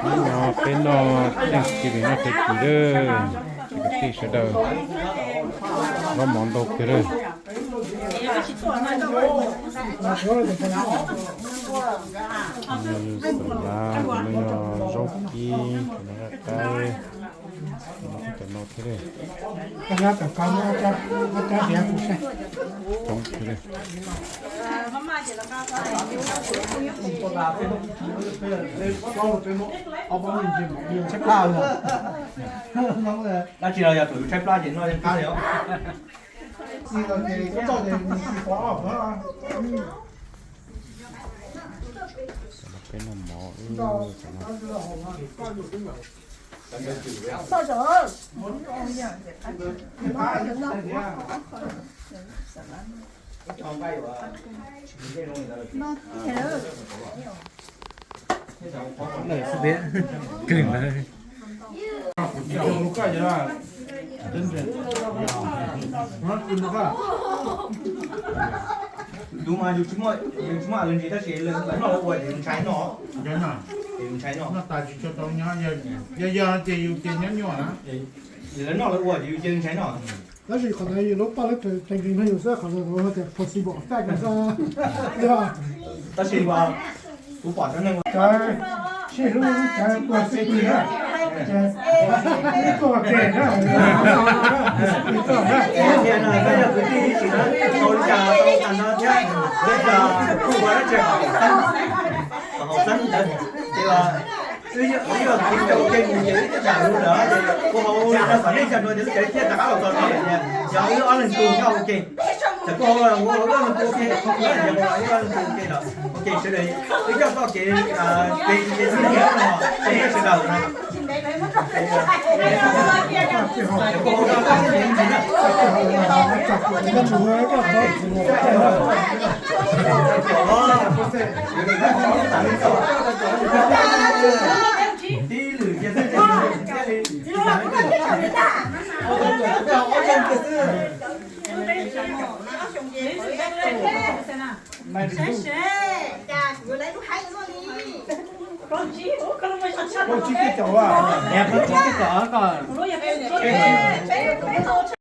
Hnub no peb noj thanksgiving noj turkey lawm, kwv tij sawv daws noj mov ntau kawg lawm. Xaum lav, zaub kib, qaib, cov no thiab lawm. Coob thiab lawm. Tshaib plab. Dab tsi los yog thaum yus tshaib plab ces noj yeej qab li os. Peb noj mov. Tus mas yus tsis muaj, yus tsis muaj allergy tab sis lawv noj lawv ua ces yus ntshai noj. Yus ntshai noj. Noj tas tsis tshua tau nyob, yog yog ces yus ces nyob nyuaj na. Lawv noj lawv ua ces yus cia li ntshai noj. Tab sis qhov ntawd yus lub paj lub teev no yus xwb, qhov ntawd tias possible taj ko xwb. Tab sis kuv pom cov neeg sib hlub cov tuag xwb na, ces ib tuag ces na, ib tuag na. Yog kwv tij ib tsis na, tau li cas tau tas no thiab, peb kuj ua dab tsi haum xeeb ntawd ces wb yog kwv tij ua ke mus ces wb thiaj tham lus lawm ces kuv hauv rau xam nej cov no ces wb cov thiaj rov qab los txog no lawm tias yog wb ob leeg tug nyob ua ke. Txawm kuv hauv ua wb ob leeg tug ua ke, ib ob leeg tug ua ke lawm ua ke sawv daws wb coj txoj kev kev kev txij no sawv daws na.